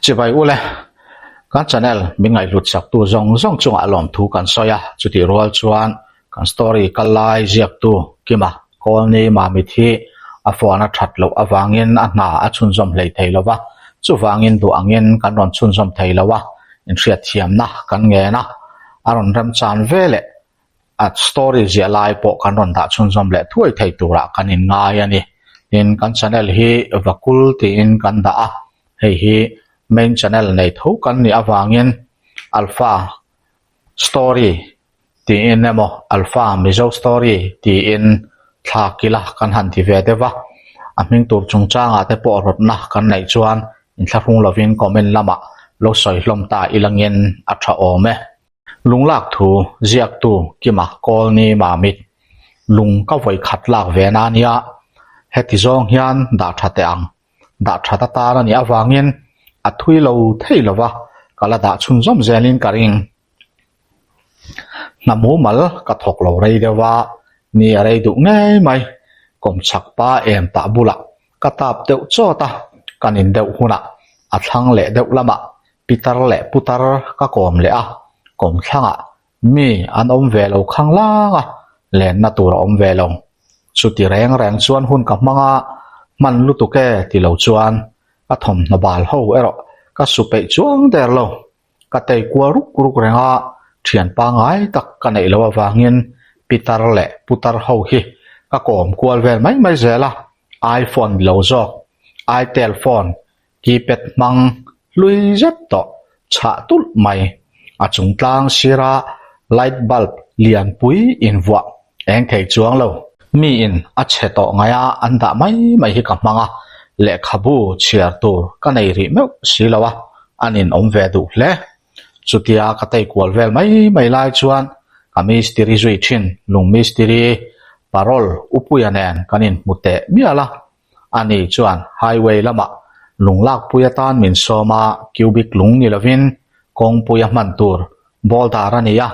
Chibai ule, kan channel min ngaihhlut saktu zawng zawng chungah lawmthu kan sawi a, chutih rual chuan kan story kal lai ziaktu Kima Kawlni Mamit hi a phone a that loh avangin a hna a chhunzawm hlei thei lo va, chuvangin duh angin kan rawn chhunzawm thei lo a, inhriatthiamna kan ngen a, a rawn remchan ve leh a story ziah lai pawh kan rawn dah chhunzawm leh thuai thei turah kan inngai a ni. Tin, kan channel hi Vakul tiin kan dah a, hei hi main channel nei tho kan nih avangin Alpha Story tiin emaw Alpha Mizo Story tiin thlak ila kan han ti ve deuh a, a hming tur chungchangah te pawh rawtna kan neih chuan inthlahrung lovin comment lamah lo sawi hlawm ta ilangin a tha awm e. Lunglak thu ziaktu Kima Kawlni Mamit, Lung ka vawi khat lak ve na nia, heti zawng hian dah tha teh ang. Dah that atan a nih avangin a thui lo thei lo va, ka la dah chhunzawm zelin ka ring. Hna mumal ka thawk lo rei deuh a, ni a rei duh ngei mai. Kawmchhak pa em tah bulah ka tap deuh chawt a, kan in deuh hunah a thlang leh deuh lamah Pitar leh putar ka kawm leh a, kawmthlangah mi an awm ve lo khang lang a, lenna tur a awm ve lo. Chuti reng reng chuan hun ka hmang a, hman lutuk e ti lo chuan ka thawmhnaw bal ho erawh ka su peih chuang der lo. Ka tei kual ruk ruk reng a, thian pangngai tak ka neih loh avangin pitar leh putar ho hi ka kawm kual vel mai mai zel a, iPhone ni lo zawk, itel phone Keypad hmang hlui zet tawh chhah tulh mai. A chung tlang sira light bulb lianpui invuah eng thei chuang lo. Miin a chhe tawh ngaih a an dah mai mai hi ka hmang a, lehkhabu chhiar tur ka nei rih meuh si lo a, an inawm ve duh hle. Chutia ka tei kual vel mai mai lai chuan ka mistiri zui thin lung mistiri parol Upuia nen kan inhmu teh mial a. Ani chuan highway lamah lung lakpui atan min sawm a, cubic lung ni lovin kawngpui a hman tur boulder a ni a,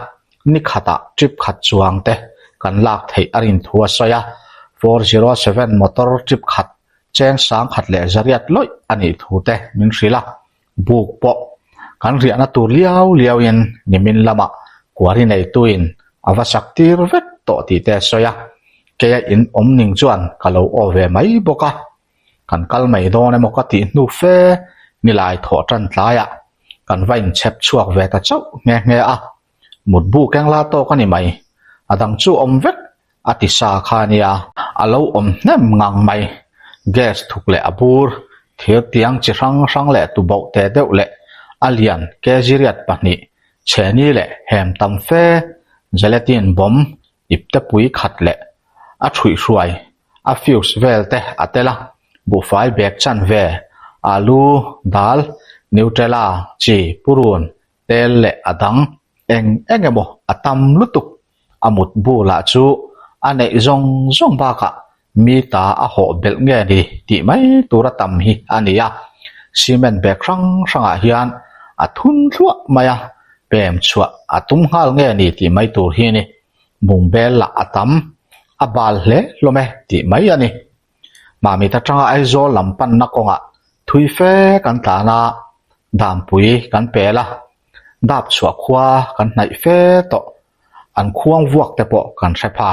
ni khatah trip khat chuang te kan lak theih a rin thu a sawi a, 407 motor trip khat cheng sang khat leh zariat lawih a nih thu te min hrilh a, buk pawh kan riahna tur liau liauin nimin lamah kuari neituin a va sak tir vek tawh tih te a sawi a, keia in awm ning chuan ka lo aw ve mai bawk a, kan kal mai dawn emaw ka tih hnu fe nilai thawh tan tlaiah kan va inchhep chhuak ve ta chauh nghe nghe a, mutbu keng la tawk a ni mai, a dang chu awm vek A ti sa kha a nia. A lo awm hnem ngang mai. Gas thuk leh a bur, thir tiang chi hrang hrang leh tubauh teh deuh leh a lian kg riat pahnih, chheni leh hem tam fe, gelatin bawm, ipte pui khat leh a ṭhuihhruai, a fuse vel te a tel a, buhfai bag chan ve, alu, dal, nutella, chi, purun, tel leh a dang eng eng emaw a tam lutuk. A mut bulah chu a neih zawng zawng bakah mi ta a hawh belh nge ni tih mai tura tam hi a ni a. Cement bag hrang hrangah hian a thun thluah mai a, pem chhuah a tum nghal nge ni tih mai tur hi a ni. Bungbel lah a tam, a bal hle hlawm e tih mai a ni. Mamit atanga Aizawl lam panna kawngah thui fe kan tlan a, Dampui kan pel a, dap chhuah khua kan hnaih fe tawh, an khuang vuak te pawh kan hre pha.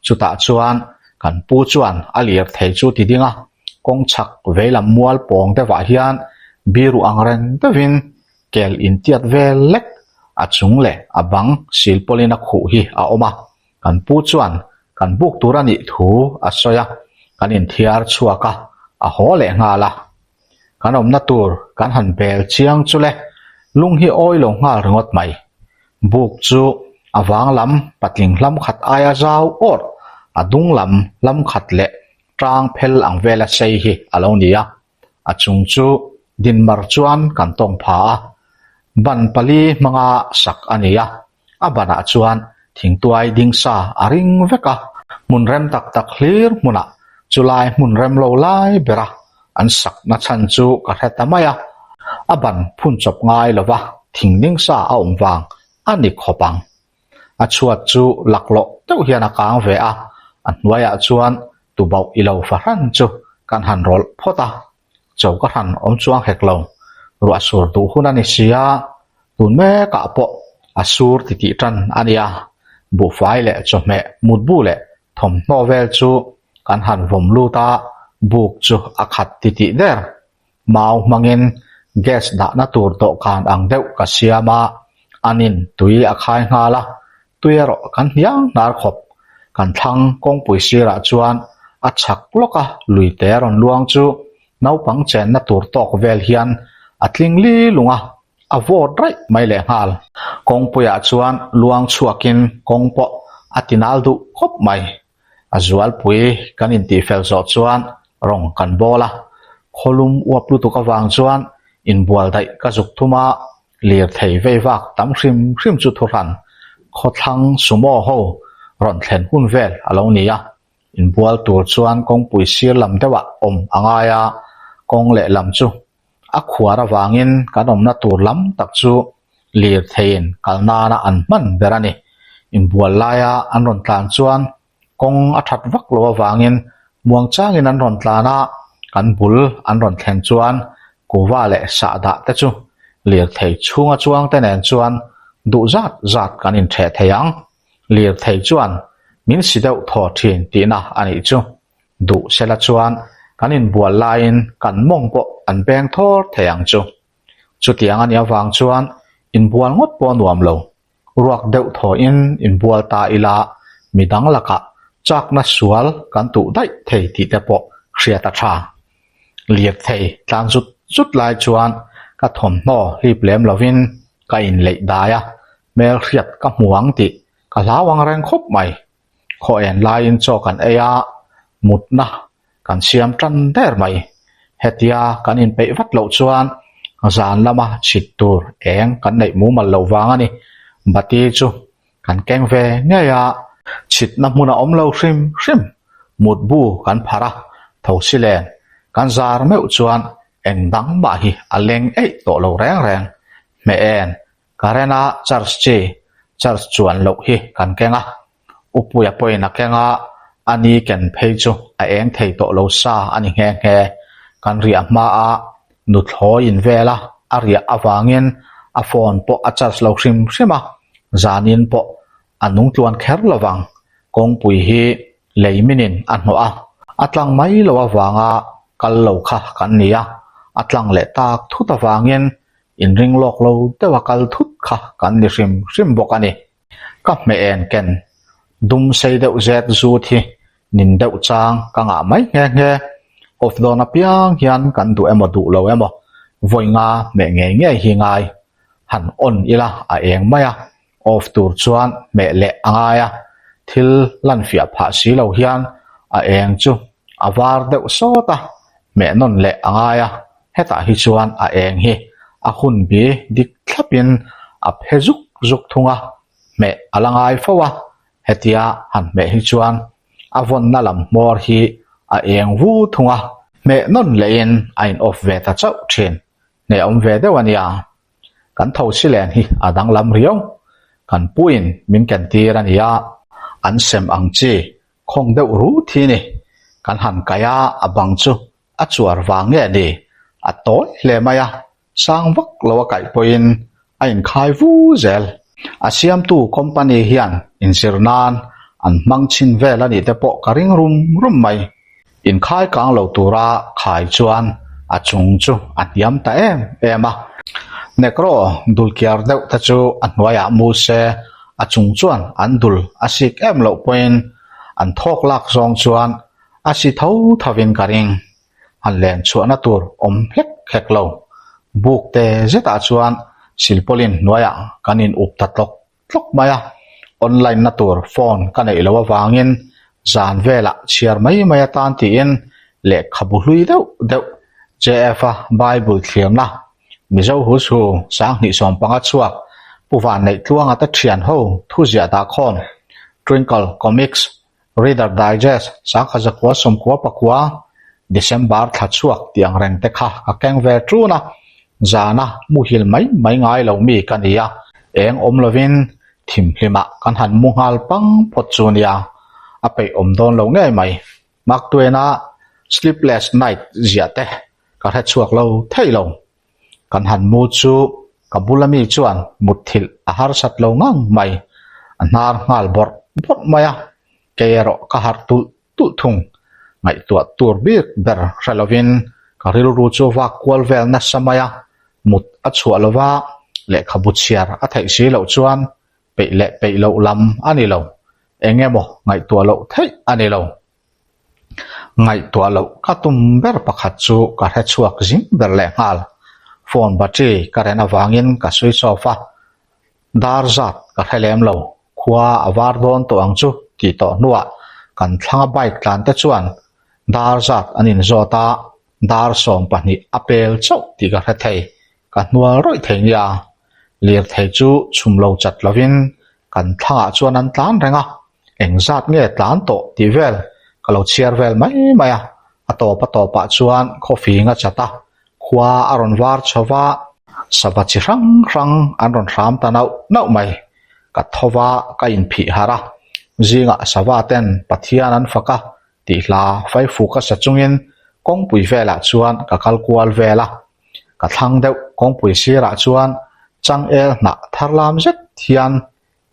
Chutah chuan kan pu chuan a lir thei chu ti ding a, kawng chhak veilam mual pawng deuhah hian biru ang reng deuhin kel intiat vel lek a chung leh a bang silpawlin a khuh hi a awm a. Kan pu chuan kan buk tur a nih thu a sawi a, kan inthiar chhuak a, a haw leh nghal a. Kan awmna tur kan han bel chiang chu le, lung hi awi lo nghal ringawt mai. Buk chu a vang lam patling hlam khat aia zau awrh, a dung lam hlam khat leh tang phel ang vela sei hi a lo ni a. A chung chu dinmar chuan kan tawng pha a, ban pali hmanga sak a ni a. A banah chuan thingtuai ding sa a ring vek a, hmun rem tak tak hlir hmunah chulai hmun rem lo lai bera an sak na chhan chu ka hre ta mai a, a ban phun chawp ngai lova thing ding sa a awm vang a ni khawp ang. A chhuat chu laklawh deuh hian a kang ve a, a hnuaiah chuan tubauh i lo fahran chu kan han rawlh phawt a. Cho ka hran awm chuang hek lo. Ruah sur duh hun a ni si a, tun mekah pawh a sur titih tan a nia. Buhfai leh chawhmeh mutbu leh thawmhnaw vel chu kan han vawm lut a, buk chu a khat titih der. Mau hmangin gas dahna tur dawhkan ang deuh ka siam a, anin tui a khai nghal a, tui erawh kan hniang hnar khawp. Kan thlang kawngpui sirah chuan a chhak lawk a, luite rawn luang chu naupang chenna tur tawk vel hian a tling li lung a, a vawt raih mai leh nghal. Kawngpuiah chuan luang chhuakin kawng pawh a tinal duh khawp mai. A zualpui kan intihfel zawh chuan rawng kan bawl a, khawlum uap lutuk avang chuan inbual daih ka zuk thum a, lirthei vei vak tam hrim hrim chu thuhran khawthlang sumo ho rawn thlen hun vel a lo ni a. Inbual tur chuan kawngpui sir lam deuhah awm a ngai a, kawng lehlam chu a khuar avangin kan awmna tur lam tak chu lirtheiin kal nana an hman ber a ni. Inbual laia an rawn tlan chuan kawng a that vak lo avangin muangchangin an rawn tlan a, kan bul an rawn thlen chuan kuva leh sahdah te chu lirthei chhunga chuang te nen chuan duh zat zat kan intheh thei ang. Lirthei chuan min si deuh thaw thin tihna a nih chu. Duh sela chuan kan inbual laiin kan mawng pawh an beng thawr thei ang chu. Chutiang a nih avang chuan inbual ngawt pawh a nuam lo. Ruak deuh thawhin inbual ta ila midang lakah chakna sual kan tuh daih thei tih te pawh hriat a tha. Lirthei tlan zut zut lai chuan ka thawmhnaw hlip lem lovin ka inleih dai a, hmelhriat ka hmu ang tih ka hlau ang reng khawp mai. Khaw en laiin chaw kan ei a, mutna kan siam tan der mai. Hetia kan inpeih vat loh chuan zan lama chhit tur eng kan neih mumal loh vang a ni. Bati chu kan keng ve ngei a, chhitna hmun a awm lo hrim hrim. Mutbu kan pharh a, thosi len kan zar meuh chuan eng dang mah hi a leng eih tawh lo reng reng. Hmeh en Current a charge chi charge chuan loh hi kan keng a, Upuia pawhin a keng a, a ni ken phei chu a eng thei tawh lo sa a ni nghe nghe. Kan riah hma a nuthlawi in vel a, a riah avangin a phone pawh a charge lo hrim hrim a, zanin pawh a nung tluan kher lovang. Kawngpui hi lei minin a hnawh a, a tlang mai lo avanga kal lo kha kan ni a, a tlang leh tak thut avangin Inring lawk lo deuh a kal thut kha kan ni hrim hrim bawk a ni. Ka hmeh en ken dum sei deuh zet zut hi nin deuh chang ka ngah mai nghe nghe. Off dawn apiang hian kan duh emaw duh lo emaw vawi nga hmeh ngei ngei hi ngai. Han on ila a eng mai a, off tur chuan hmeh leh a ngai a, thil lan fiah phah si lo hian a eng chu a var deuh sawt a, hmeh nawn leh a ngai a. Hetah hi chuan a eng hi a hun bi dik thlapin a phe zuk zuk thung a, hmeh a la ngai fo a, hetia han hmeh hi chuan a vawnna lam hmawr hi a eng vu thung a, hmeh nawn lehin a in off ve ta chauh thin, hneh awm ve deuh a nia. Kan thosi len hi a danglam riau, kan puin min ken tir a nia, an sem ang chi khawng deuh rut hi ni, kan han kaih a, a bang chu A chuar vang nge ni? A tawi hle mai a, sang vak lo a kaih pawhin a inkhai vu zel. A siamtu company hian inzir nan an hmang chhin vel a nih te pawh ka ring rum rum mai. Inkhai kang lo tura khai chuan a chung chu a hniam ta em em a. Negro dul kiar deuh te chu a hnuaiah mu se, a chung chuan an dul a sik em loh pawhin an thawk lak zawng chuan A si tho tho in ka ring. Han len chhuahna tur awm hlek hlek lo. Buk te zetah chuan silpawlin hnuaiah kan in up ta tlawk tlawk mai a. Online na tur phone ka neih loh avangin zan velah chhiar mai mai atan tiin lehkhabu hlui deuh deuh JF-a Bible thliamna Mizo Hushu 2015 chhuak Pu Vanneih Tluanga te thian ho thuziah dahkhawm Twinkle Comics Reader Digest, Sangkha zakua sawmkua pakua, December thla chhuak tih ang reng te kha ka keng ve ṭun a, zana muhil mai mai ngai lo mi ka ni a, eng awm lovin thimhlimah kan han mu nghal pang phawt chu nia, a peih awm dawn lo ngei mai. Mark Twain-a Sleepless Night ziah te ka hre chhuak lo thei lo. Kan han mu chu ka bula mi chuan mutthilh a harsat lo ngang mai. A hnar nghal bawrh bawrh mai a, kei erawh ka harh tulh tulh thung. Ngaihtuah tur bik ber hre lovin ka rilru chu vak kual vel nasa mai a, mut a chhuah lova lehkhabu chhiar a theih si loh chuan peih leh peih loh lam a ni lo, eng emaw ngaihtuah loh theih a ni lo. Ngaihtuah loh ka tum ber pakhat chu ka hre chhuak zing ber leh nghal. Phone battery ka ren avangin ka switch off a, dar zat ka hre lem lo, khua a var dawn tawh ang chu tih tawh hnuah kan thlanga bike tlan te chuan dar zat an inzawt a, dar 12 a pel chauh tih ka hre thei. Ka hnual rawih thei nia, lirthei chu chhum lo chat lovin kan thlangah chuan an tlan reng a, engzat nge tlan tawh tih vel ka lo chhiar vel mai mai a, a tawp a tawpah chuan khawfing a chat a, khua a rawn var chho va, sava chi hrang hrang an rawn hram ta nauh nauh mai, ka tho va ka inphih harh a, zingah sava ten Pathian an fak a tih hla faifu ka sa chungin kawngpui velah chuan ka kal kual vel a, Ka thlang deuh kawngpui sirah chuan changel hnah thar lam zet hian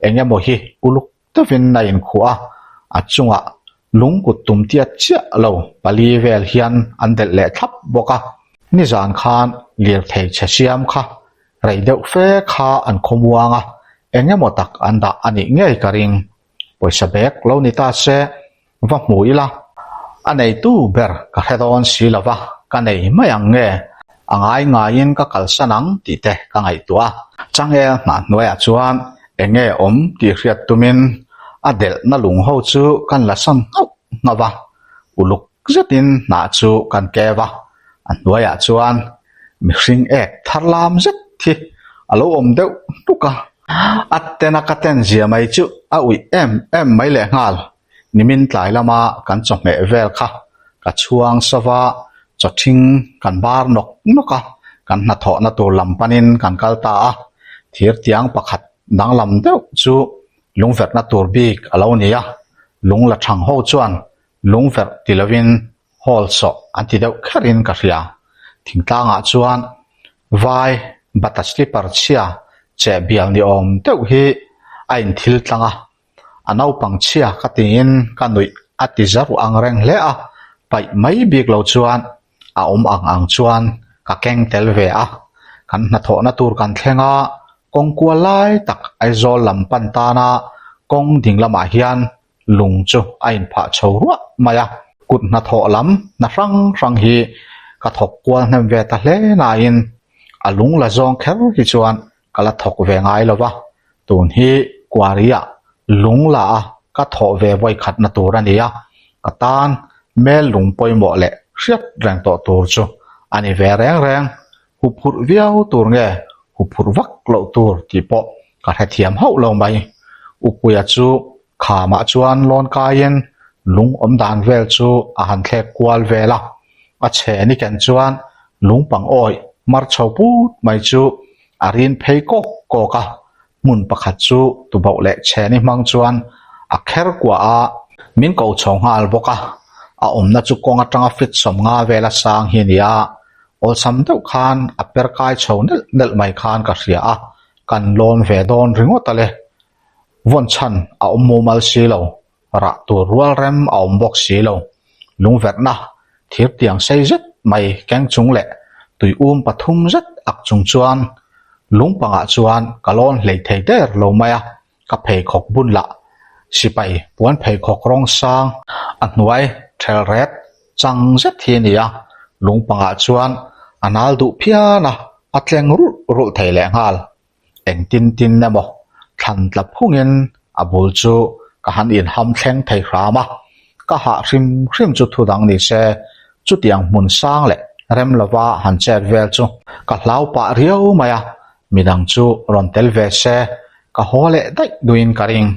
eng emaw hi uluk deuhin a inkhuh a, a chungah lung kut tum tiat chiah lo pali vel hian an delh leh thlap bawk a. Nizan khan lirthei chhe siam kha rei deuh fe kha an khawmuang a, eng emaw tak an dah a nih ngei ka ring. Pawisa bag lo ni ta se va hmu ila, a neitu ber ka hre dawn si lo va, ka nei mai ang nge, a ngai ngaiin ka kalsan ang tih te ka ngaihtuah a. Changel hnah hnuaiah chuan eng nge awm tih hriat tumin a delhna lung ho chu kan la san nghauh nghauh va, uluk zetin hnah chu kan kev a, a hnuaiah chuan mihring ek thar lam zet hi a lo awm deuh hnuk a. A tena ka ten zia mai chu a uih em em mai lehnghal. Nimin tlai lama kan chawhmeh vel kha ka chhuang sava chawthing kan bar nawk nawk a, kan hnathawhna tur lam panin kan kal ta a. Thir tiang pakhat danglam deuh chu lungverhna tur bik a lo ni a, lung la thang ho chuan lungverh ti lovin hall sawh an ti deuh kherin ka hria. Thingtlangah chuan vai bata slipper chhia cheh bial ni awm deuh hi a inthil tlang a, A naupang chhia ka tiin ka nuih a ti za ruah ang reng hle a, paih mai bik lo chuan a awm ang ang chuan ka keng tel ve a. Kan hnathawhna tur kan thleng a, kawng kual lai tak Aizawl lam pan tana kawng ding lamah hian lung chu a inphah chho ruah mai a. Kut hnathawh lam hna hrang hrang hi ka thawk kual hnem ve ta hle nain a lung la zawng kher hi chuan ka la thawk ve ngai lo va, tun hi quarry-ah lung la a ka thawh ve vawi khatna tur a ni a, ka tan mel lung pawimawh leh hriat reng tawh tur chu a ni ve reng reng, huphurh viau tur nge huphurh vak loh tur tih pawh ka hrethiam hauh lo mai. Upuia chu khamah chuan lawn kaiin lung awm dan vel chu a han thlek kual vel a, a chhe ni ken chuan lung pang awih mar chho put mai chu a rin phei kawk kawk a, hmun pakhat chu tubauh leh chheni hmang chuan a kher kuah a, min ko chho nghal bawk a, a awmna chu kawng atanga fit 50 vela sang hi a ni a, awlsam deuh khan a per kai chho nelh nelh mai khan ka hria a, kan lawn ve dawn ringawt a le, vawn chhan a awm mumal si lo. Rah tur rual rem a awm bawk si lo. Lungverhna thir tiang sei zet mai keng chung leh tui um pathum zet ak chung chuan lungpangah chuan ka lawn hlei thei der lo mai a, ka pheikhawk bun lah sipai puan pheikhawk rawng sang a hnuai ṭhel ret chang zet hi a ni a, lungpangah chuan a nal duh phian a, a tleng rulh rulh thei lehnghal. Engtin tin emaw thlan tla phungin a bul chu ka han inham thleng thei hram a, ka hah hrim hrim chu thu dang ni se, chutiang hmun sang leh rem lova han chet vel chu ka hlau pah riau mai a, midang chu rawn tel ve se ka haw leh daih duhin ka ring.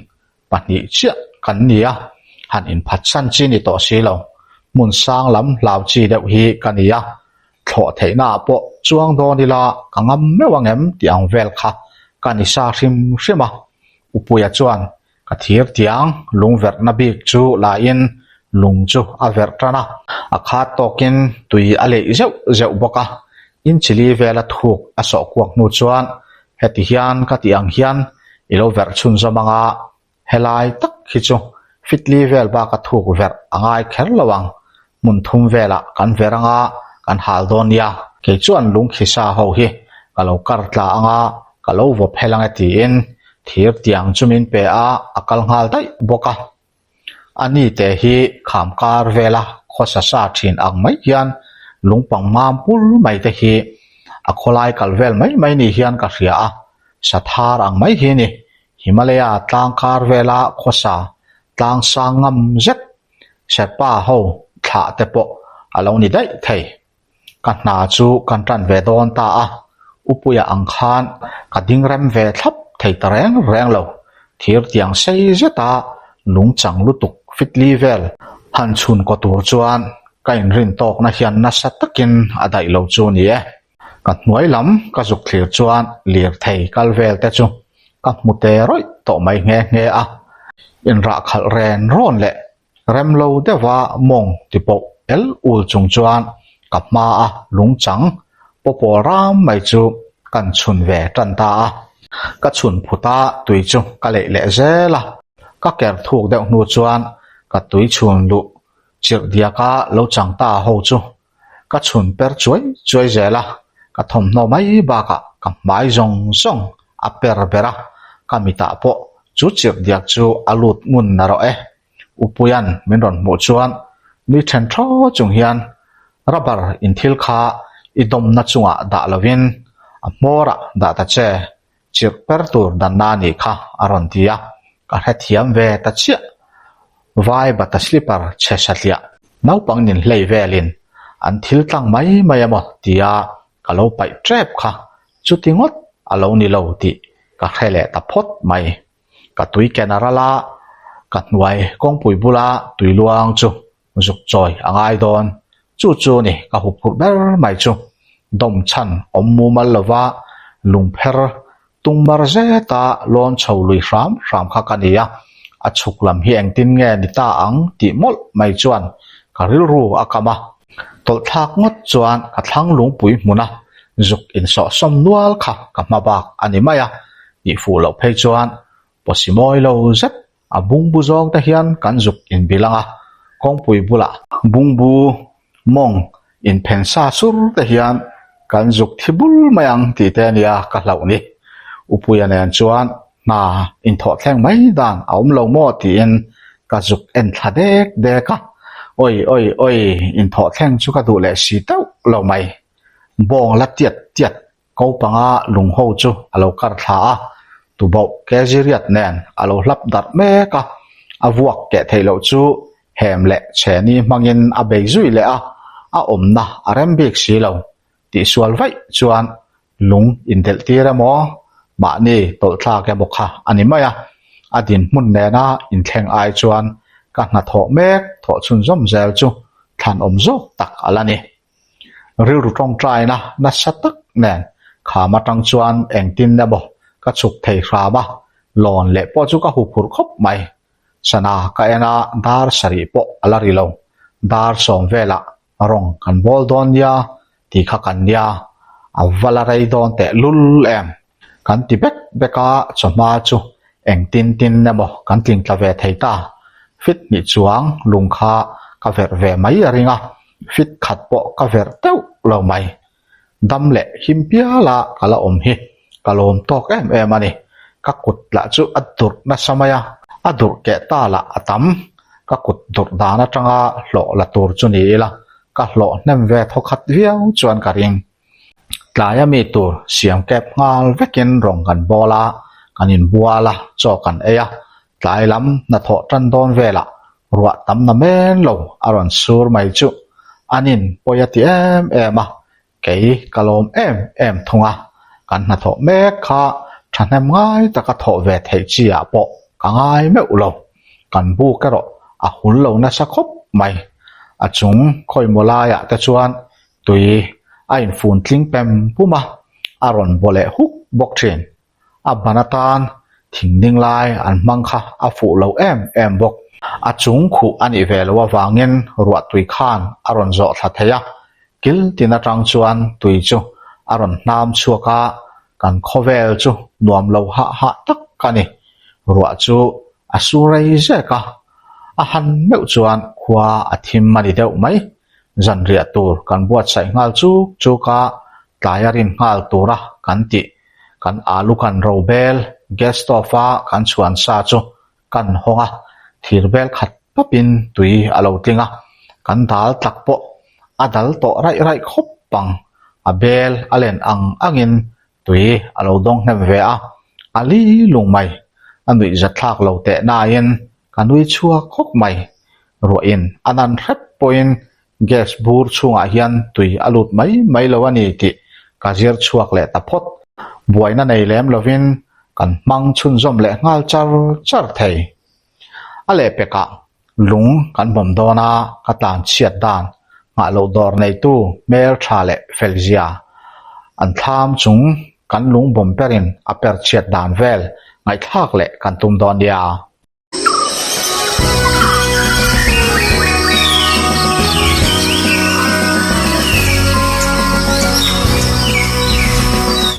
Pahnih chiah kan ni a, han inphatsan chi ni tawh si lo. Hmun sang lam hlau chi deuh hi ka ni a, thlawh theihnaah pawh chuang dawn ila ka ngam meuh ang em tih ang vel kha ka ni sa hrim hrim a. Upuia chuan ka thir tiang lung verhna bik chu lain lung chu a verh tan a, a khat tawkin tui a leih zeuh zeuh bawk a. Inch li vela thuk a sawh kuak hnu chuan heti hian ka tih ang hian i lo verh chhunzawm anga helai tak hi chu fit li vel baka thuk verh a ngai kher lo ang, hmun thum velah kan verh anga kan hal dawn nia. Kei chuan lungkhisa ho hi ka lo kar tla anga ka lo vaw phel ange tiin thir tiang chu min pe a, a kal nghal daih bawk a. A ni te hi kham kar vela khawsa sa thin ang mai hian lungpang mam pul mai te hi a khawlai kal vel mai mai ni hian ka hria a, sathar ang mai hi ni. Himalaya tlang kar vela khawsa tlang sang ngam zet Sherpa ho thlah te pawh a lo ni daih thei. Ka hna chu kan tan ve dawn ta a, Upuia ang khan ka ding rem ve thlap thei ta reng reng lo. Thir tiang sei zeta lung chang lutuk fitli vel han chhun kaw tur chuan ka inrin tawkna hian nasa takin a daih lo chu ni e. Ka hnuai lam ka zuk thlir chuan lirthei kal vel te chu ka hmu te rawih tawh mai nghe nghe a, inrah khalh ren rawn leh rem lo deuha mawng ti pawh el ul chung chuan ka hma a lungchang pawpawl ram mai chu kan chhun ve tan ta a. Ka chhun phut a tui chu ka leih leh zel a, ka ker thuk deuh hnu chuan ka tui chhun luh chirh diaka lo chang ta ho chu Ka chhun per chuai chuai zel a, ka thawmhnaw mai bakah ka hmai zawng zawng a per ber a, ka mitah pawh chu chirh diak chu a lut ngun na rawh e. Upuia'n min rawn hmuh chuan nui then thaw chung hian rubber in thil kha i dawmna chungah dah lovin a hmawrah dah ta che, chirh per tur danna a nih kha a rawn ti a, ka hrethiam ve ta chiah. Vai bata slipper chhe satliah naupang nin hlei velin an thil tlang mai mai emaw tia ka lo paih tep kha chuti ngawt a lo ni lo tih ka hre leh ta phawt mai. Ka tui ken a ral a, ka hnuai kawngpui bula tui luang chu zuk chawi a ngai dawn. Chu chu ni ka huphurh ber mai chu. Dawm chhan awm mumal lova lungpher tungmar zeta lawn chho lui hram hram kha ka ni a, a chhuk lam hi engtin nge ni ta ang tih mawlh mai chuan ka rilru a kam a. Tawlhthlak ngawt chuan ka thlang lungpui hmuna zuk insawhsawm nual kha ka hma bak a ni mai a, tih fuh loh phei chuan pawsi mawi lo zet A bungbu zawng te hian kan zuk inbilh ang a, kawngpui bulah bungbu mawng inphen sa sur te hian kan zuk thi bul mai ang tih te ania ka hlauh ni. Upuia nen chuan hna inthawh thleng mai dan a awm lo maw tiin ka zuk en thla dek dek a, oi oi oi inthawh thleng chu ka duh leh si teuh lo mai. Bawng la tiat tiat Ko panga lung ho chu a lo kar thla a, tubauh Keziriat nen a lo hlap darh mek a, a vuak keh theih loh chu hem leh chheni hmangin a bei zui leh a, a awmna a rem bik si lo. Tihsual vaih chuan lung indelh tir emaw, mahni tawlhthlak emaw kha a ni mai a, a dinhmun nena inthleng ai chuan ka hnathawh mek thawh chhunzawm zel chu thlanawm zawk tak a la ni. Rilru tawngtaina nasa tak nen kham atang chuan engtin emaw ka chhuk thei hram a, lawn leh pawh chu ka huphurh khawp mai. Sana ka en a, dar sarih pawh a la ri lo. Dar sawm velah rawng kan bawl dawn nia tih kha kan nia, a va la rei dawn teh lul em. Kan ti bek bek a, chawhma chu engtin tin emaw kan tling tla ve thei ta. Fit hnih chuang lung kha ka verh ve mai a ring a, fit khat pawh ka verh teuh lo mai. Dam leh him piala ka la awm hi ka lawm tawk em em a ni. Ka kut lah chu a durh nasa mai a, a durh keh ta lah a tam. Ka kut durh dan atanga hlawh la tur chu ni ila, ka hlawh hnem ve thawkhat viau chuan ka ring. Tlaia mi tur siam kep nghal vekin rawng kan bawl a, kan inbual a, chaw kan ei a, tlai lam hnathawh tan dawn velah ruah tam na men lo a rawn sur mai chu an in pawi a ti em em a, kei ka lawm em em thung a, kan hnathawh mek kha thahnem ngai taka thawh ve theih chi ah pawh ka ngai meuh lo, kan buk erawh a hul lo nasa khawp mai, a chung khawimaw laiah te chuan Tui a infun tling pem pum a, a rawn baw leh huk bawk thin. A ban atan thing ding lai an hmang kha a fuh lo em em bawk. A chung khuh a nih ve loh avangin ruah tui khan a rawn zawh thla thei a, kil tin atang chuan tui chu. A rawn hnam chhuak a, kan khawvel chu nuam lo hah hah tak a ni. Ruah chu a su rei zek a, a han meuh chuan khua a thim a ni deuh mai. Zanriah tur kan buatsaih nghal chuk chuk a, tlai a rin nghal tura kan tih kan alu kan ro bel gas stove a kan chhuan sa chu kan hawng a, thir bel khat pawpin tui a lo tling a, kan dal tlak pawh a dal tawh raih raih khawp ang, a bel a len ang angin tui a lo dawng hnem ve a, a li lung mai, a nuih zat thlak lo teh nain ka nui chhuak khawp mai, ruahin a nan hrep pawhin Gas bur chhungah hian tui a lut mai mai lo a ni tih ka zir chhuak leh ta phawt. Buaina nei lem lovin kan hmang chhunzawm leh nghal char char thei. A lehpekah lung kan bawm dawn a, ka tlan chhiat dan nghah loh dawr neitu hmel tha leh fel zia an thlam chung kan lung bawm perin a per chhiat dan vel ngaihthlak leh kan tum dawn nia.